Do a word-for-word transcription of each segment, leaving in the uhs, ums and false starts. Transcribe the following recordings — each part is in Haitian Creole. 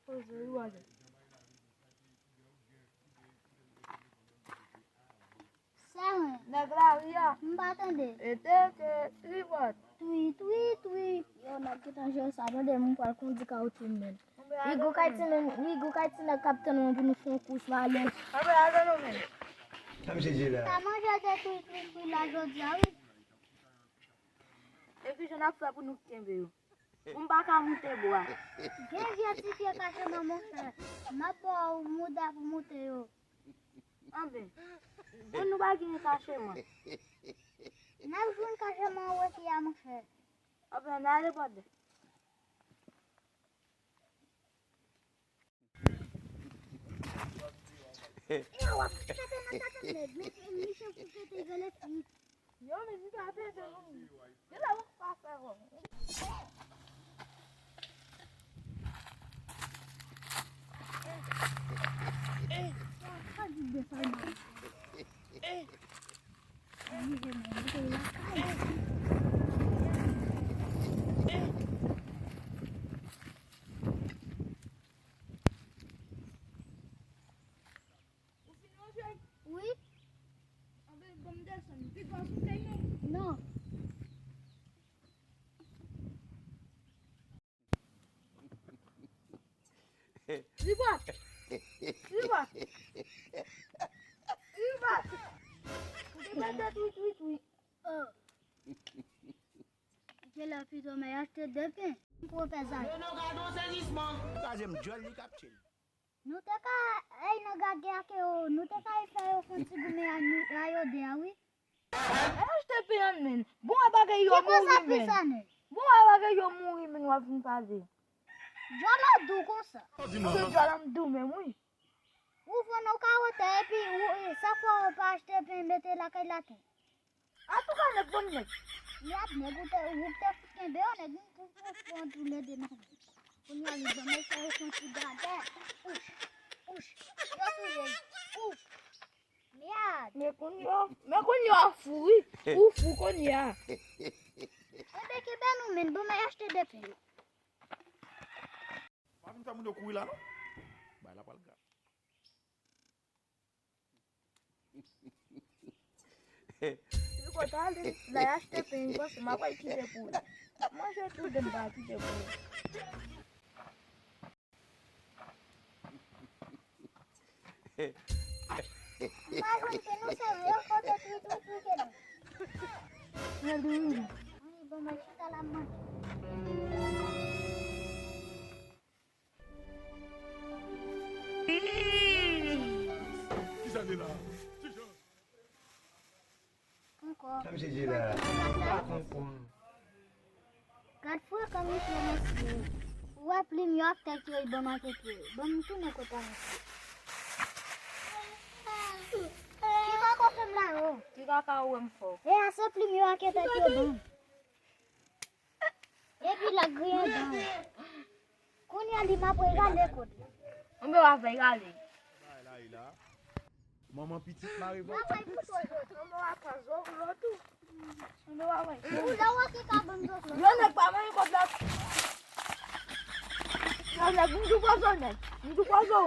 Poze wi, wale. Sa wen. Nèg lari a. M pa tande. Ete ke tripòt. Twi, twi, twi. Yo, nèg ki tan jwe sa, tande, m pral kondi kawotchou m menm. Rigo kay ti nèg, Rigo kay ti nèg k ap tann mwen pou nou fè yon kous malèz. Anbe, ale nou menm. Sa misye di la? Ta manje de twi, twi, twi la jodi a, wi. E kijan n ap fè pou nou kenbe yo? Pou m pa ka moute bwa. Gen vye ti pye kacheman, monchè. M ap ba w mouda pou moute yo. Anben, bon, nou pa gen kacheman. N ap jwenn kacheman wè ki a, monchè. Anben, n ale, pòdè. Yo, men li pa bebe non. Genlè ou pa fè wè. Ou fin manje? Wi. Anben, ban m desann. Pi gwo sou kay non. Non. Riba! Riba! Riba! Ou te pèdi twi, twi, twi. Oh. Genlè pito mwen achte de pen. M pwofè sa. Kraze m djòl li k ap tchil. Nou te ka, ey, nan gade ak yo, nou te ka fè yo fè yon ti goumen a nou, a yo de a, wi. Ay, achte pen an, men. Bon, a bagay yo mouri, men. Bon, a bagay yo mouri, men, w ap vin pale. Djòl la dou konsa. Anben, djòl la m dou menm, wi. Ou fò nan kawotè, epi ou, e, sa fò ou pa achte pen, mete lakay laten. Antouka, nèg bon nèg. Mèd, nèg ou te, ou te fout kenbe yo, nèg, m pou, pou, pou pran toulède nan men. Kounye a, li ban mwen fè yo konn ti gade. Ouch, ouch, yo touye, ouch. Mèd. Men kounye a, men kounye a fou, wi. Ou fou kounye a. Enben, kenbe nou, men, ban mwen achte de pen. Pa vin fè moun yo kouri la, non. Bay la pral grav. Rico t ale, l al achte pen, li panse m ap al kite pou li. M ap manje tou de, m pa kite pou li. M pa jwenn pen non, se yo kote twi, twi, twi, ke non. Mwen di wi. Ann, bon, mwen chita la, m manje. Kisa de la? Ankò. Sa misye di la? Gad frekan misye, mesye. Ou wè plim yo ak tèt yo, li ban m ak tèt yo. Ban m tounen kot a misye. Ki kaka w fè m la, o? Ki kaka ou wè m fè w? E a se plim yo ak tèt yo ban m. Epi l ap griyen dan. Kounye a li m ap regale kot li. Anben w ap regale. Manman pitit mare vant. Manman w ap pran zoklo tou. Anben w ap wè. Ou la wè ki ka ban m zoklo. Yo nèg pa manje kot lòt. Yo nèg m tou pwozo nèg. M tou pwozo.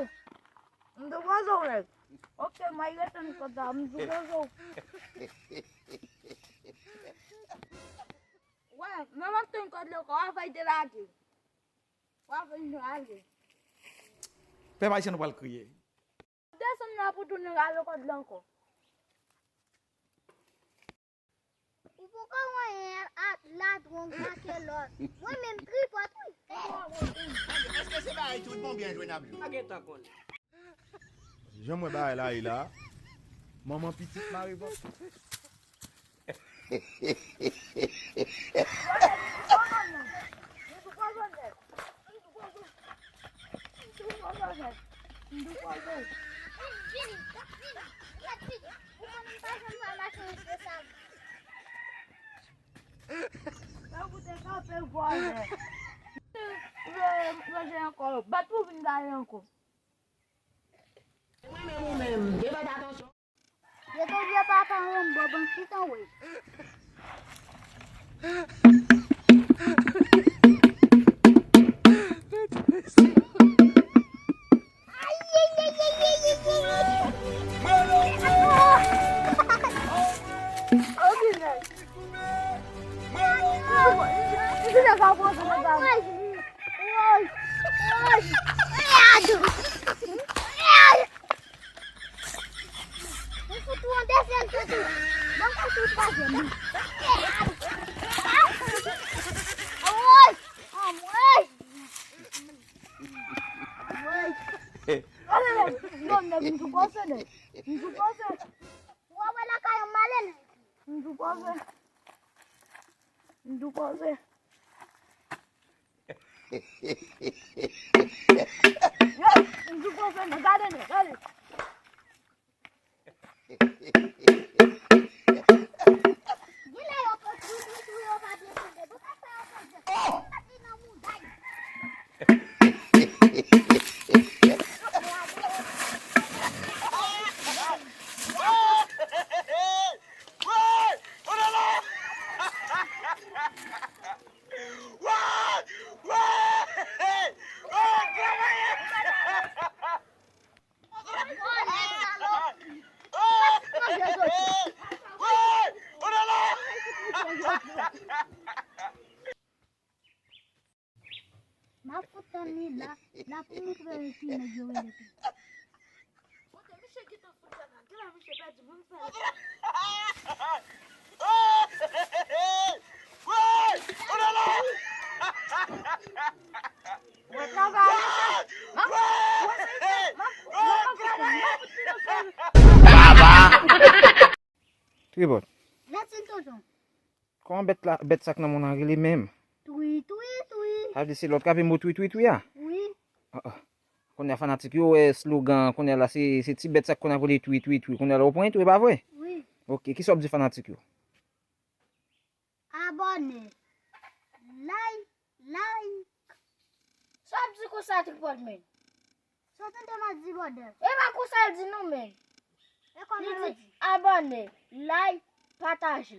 M tou pwozo nèg. Oke, mwen rete nan kot la, m tou pwozo. Wè, men m ap tann kòd la ankò, w a fè l delage. W a fè l delage. Pèp ayisyen nou pral kriye. Desann la pou tounen rale kòd la ankò. Ou poko wè anyen a ladwon make lòt. Mwen menm tripòt wi. Èske se bagay tout bon byen jwe n ap jwe? Pa gen tan konnen. Jan m wè bagay la ye la, manman pitit mare vant. Manje ankò, bat pou vin gaye ankò. Mwen menm ou menm, devan atansyon. Yo te vye papa yon bob an chita wè. Mèt, mèt, Sa pran sa, sa. Woy, woy, woy. Mwen fout ou an dezyèm, Toti. Mwen fout ou twazyèm. Woy, anmwey. Anmwey. Ale, non, nèg, m tou pase, nèg. M tou pase. Ou wè lakay an m ale, nèg. M tou pase. M tou pase. Yo, m tou pase, nèg. Gade, nèg, gade. Genlè yo pran tou, tou, tou, yo pa byen fè. Yo pa fè yo fè. Yo pa nan mouda. M ap fout tann li la, la pou moutre l ki nèg yo rele tou. Kote misye gentan fout fè la? Genlè misye pèdi moun fè. Mwen travay, mesye. M ap, mwen se, m ap, mwen ap fout, mwen ap fout. Tribòt. Jackson Tonton. Kòman bèt la, bèt sa k nan men w lan rele menm? Twi, twi, twi. Sa vle di se lòt k ap mo twi, twi, twi a? Wi. Ah, ah. Kounye a fanatik yo wè slogan, kounye a la se, se ti bèt sa k konn ap rele twi, twi, twi. Kounye a la w pran twi, e pa vre? Wi. Ok, kisa w ap di fanatik yo? Abòne, like, like. Sa w ap di konsa, Tripòt, men? Sa w tande m ap di, bòdè? E pa konsa l di non, men. E kòman yo di? Li di abòne, like, pataje.